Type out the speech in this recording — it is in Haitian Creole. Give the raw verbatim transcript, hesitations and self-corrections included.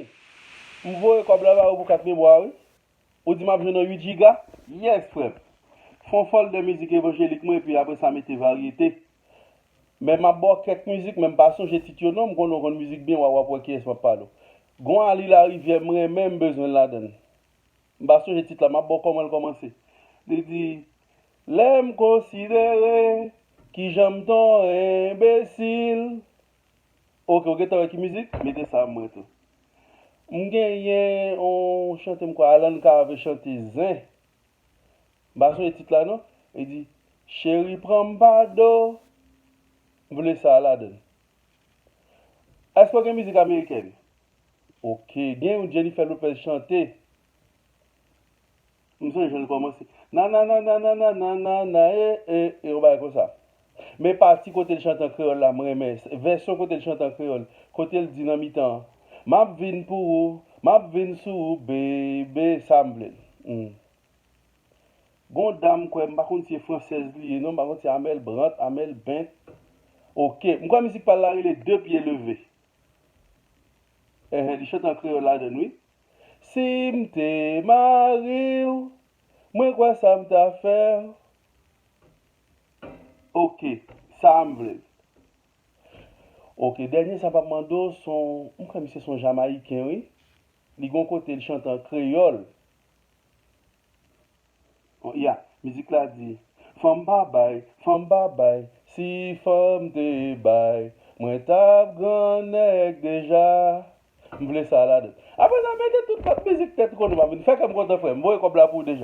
M voye kòb la ba ou pou kat memwa wi. Ou di m ap jwenn yon uit jiga? Yes, frè m. Fè yon fòldè mizik evanjelik mwen, epi apre sa mete varyete. Men m ap ba w kèk mizik, men m pa sonje tit yo non, m konnen w konn mizik byen, w a, w ap wè kiyès m ap pale w. Gon Ali Larivière m renmen, m bezwen l ladan l. M pa sonje tit la, m ap ba w kòman l kòmanse. Li di, lè m konsidere kijan m t on enbesil. Oke, ou gentan wè ki mizik? Mete sa mwen tou. M genyen yon chante m kwè Alan Cavé chante Zen. M pa sonje tit la non. Li di, cheri pran m pa do. M vle sa ladan l. Èske w gen mizik amerikèn? Oke, gen yon Jennifer Lopez chante. M sonje jan l kòmanse. Nanananananananana e e e yon bagay konsa. Men pati kote l chante an kreyòl la, m renmen. Vèsyon kote l chante an kreyòl. Kote l di nan mitan an, m ap vin pou ou, m ap vin sou ou, bebe, sa m vle l. Hmm. Gon dam kwè, m pa konn si se fransèz li ye non, m pa konn si se Amel Brant, Amel Bent. Oke, m kwè mizik pa l la rele De pye leve. Enhen, li chante an kreyòl ladan l wi. Si m te mari w, mwen kwè sa m ta fè w. Oke, sa a m vle l. Oke, dènye sa m ap mande w, se yon, m kwè misye se yon Jamayiken wi. Li gon kote l chante an kreyòl. Oh, ya, mizik la di, fanm pa bay, fanm pa bay, si fanm te bay, mwen t ap grannèg deja. M vle sa ladan. Apre sa, mete tout lòt mizik tèt ou konn ou pa vin. Fè kè m kontan, frè m. Voye kòb la pou ou deja.